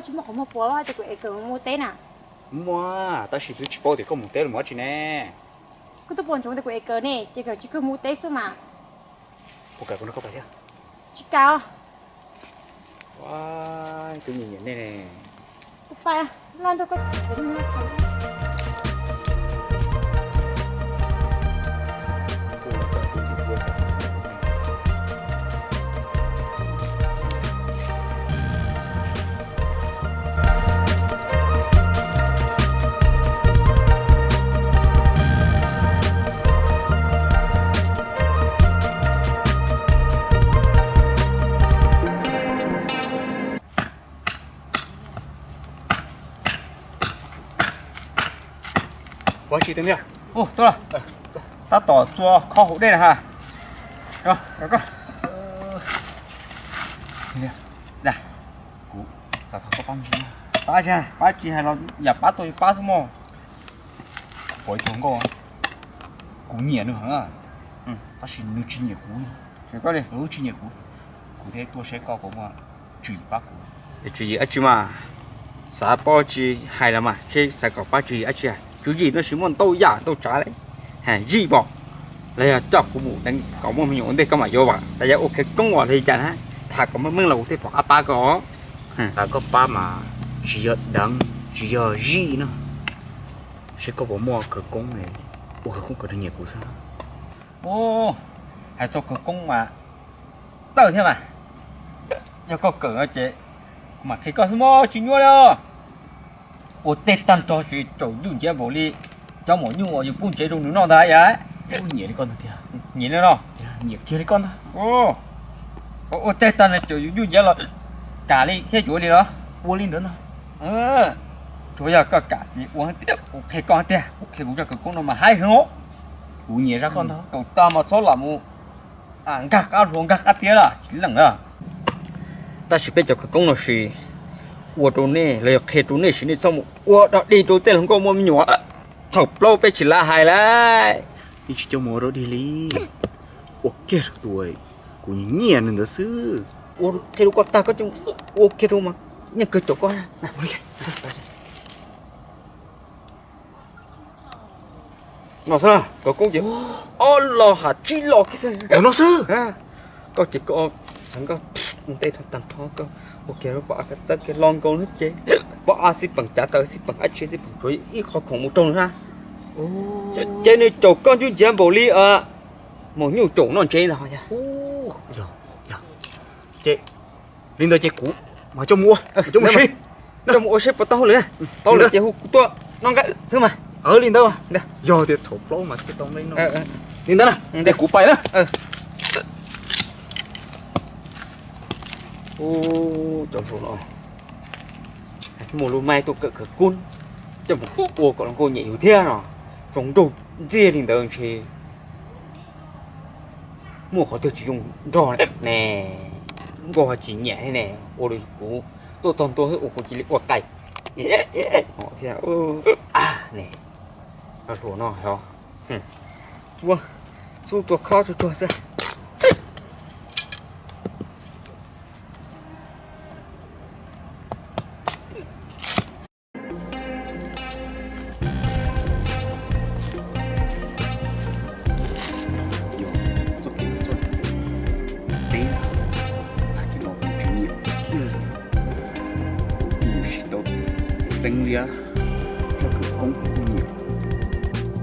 Tsis muaj qhov muag puas los hais tias kuv ev kawm mus teb na? Muaj, tab sis twb tsis paub tias koj mus teb los mus dab tsi ne. Koj twb pom ntsoov tias kuv ev kawm ne, ces kawm tsis kawg mus teb xwb mas. Puas kam kuv nrog koj pais thiab? Tsis kam. Ua, twb nyiam nyiam nej ne. Kuv pais, laj nrog koj. Ua tsis tau tiag. Tab tom txua kho hauv dej na ha. Kuv xav thov koj pab ntsis, pab tsis, pab tsis hais los yam pab tau yus pab xwb mog. Pom ib tug hluas nkauj, kuv nyiam nws heev, tab sis nws tsis nyiam kuv, nws tsis nyiam kuv, kuv thiaj tuaj saib koj puas muaj tswv yim pab kuv. Tswv yim dab tsi mas, xav pab tsis hais los mas, seb xav kom pab tswv yim dab tsi. Tswv yim no tsis muaj ntau yam ntau tsav li. Hais zij pom, los yog coj kuv mus deev kom muaj me nyuam ua ntej koj mam yuav vam, los yog ua khawv koob los li cas na, tham kom meej meej los kuv thiaj pom qab pab koj. Tham koj pab mas tsis yog deev tsis yog zij no, seb koj puas muaj khawv koob, ua khawv koob kom nws nyiam kuv xwb. Hais txog khawv koob mas txawj thiab mas, yog koj kawm no ces kuv mam qhia koj xwb mog, tsis nyuaj li os. Ua tej tag nrho tsis txaus nyuj ntsiav npaum li cov maum nyuj uas yus pub ntsev rau nws noj ntag yom. Nyiam li koj ntag tiag. Nyiam li no. Nyiam kiag li koj ntag. Ua tej tag nrho txaus yus nyuj ntsiav los kam li thiab yuav li los? Ua li ntawd ntag. Tsuas yog koj kam ces ua, kuv qhia koj tiag, kuv qhia kuv zaj khawv koob no mas haib heev os. Kuv nyiam zaj koj ntag. Kaum tag mas txhob lam mus nkag qab hluas nkag qab tiab lawm tsis leej na. Tab sis peb cov khawv koob no sis ua rau nej los yog qhia rau nej sis nej txhob mus ua dog dig rau tej hluas nkauj muaj me nyuam. Thaum plaub peb tsis lam hais lawm. Yeej tsis coj mus ua dog dig li. Ua kiag rau tus kuv nyiam nyiam nws ntawd xwb. Ua qhia rau koj tag koj coj ua kiag rau mas yeej kawg caum koj. No xwb, khawv koob ces ob los ha tsib los kiag xwb. No xwb. Koj ces koj xav nkauj ntej tag nrho koj ua kiag rau pom a txawb kiag lo nkaus no ces pom a xij peem cav taws xij peem ab tsi xij peem tsuav ib qho khoom mus raug na. Ces nws caum koj ncuj ntsiav npaum li maum nyuj caum noj ntsev ntag. Ces li ntawd ces kuv mas coj mus ua, coj mus sib, coj mus ua seb puas tau hauj lwm, tau hauj lwm ces hu kuv tuaj noj nqaij xwb mas. Li ntawd, yog tias thaum plaub mas thiaj tau nqaij noj. Li ntawd na, ces kuv pais na. Cov hluas no, muaj lub maib tuaj kawm khawv koob, coj mus ua kom hluas nkauj nyiam yus thiab no, zoo nraug ntxiag li ntawd ntshe muaj qhov twg tsis zoo nrog ne, nkauj ho tsis nyiam thiab ne, ua rau kuv tuaj txog ntua xwb ua kuv cia li ua qais thiab ne. Cov hluas no yog ua xub tua khob tsuag tsuag xwb. Yog txoj kev mus txoj kev peb ntag, tag kis no kuv tsis nyiam kiag li. Kuv mus tsis tau teev liab zaj khawv koob kuv nyiam,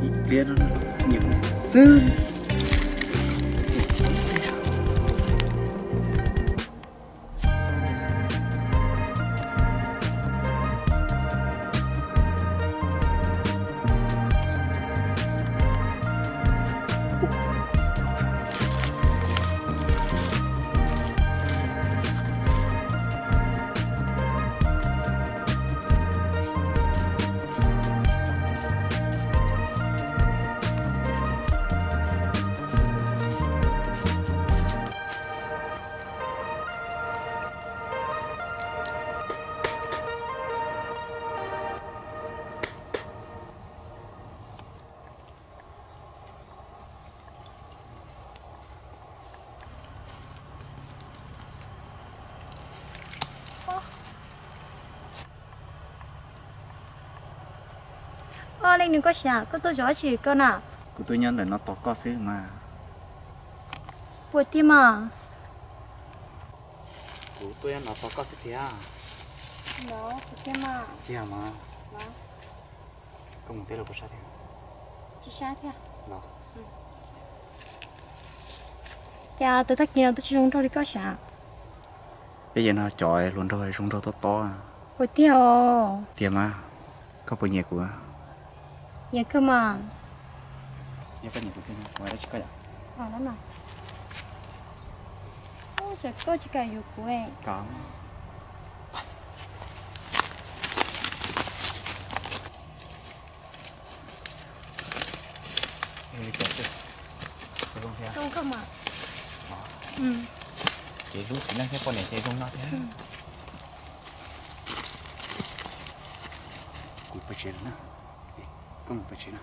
ib pliag no nyiam kuv xwb. Koj leej twg koj sav, koj tuaj zov dab tsi koj na? Kuv tuaj nyob ntawm no tos koj xwb mas. Puas tiag mas? Kuv tuaj nyob no tos koj xwb tiag. Los, puas tiag mas? Tiag mas. Los. Koj mus teb los puas sab thiab? Tsis sab thiab. Los. Cas tus tag kis no twb tsis zoo nraug li koj sav? Peb yam no cov hluas nraug zoo nraug tob tob. Puas tiag os? Tiag mas. Koj puas nyiam kuv? Nyiam kawg mas. Yog koj nyiam kuv tiag no kuv hais dab tsi koj yom? Ua, tsam koj tsis kam yuav kuv. Zoo kawg mas. Ces hlub txiv neej thiab poj niam ces zoo no thiab. Kuv pais tsev lawm na. Koj mus pais tsev na.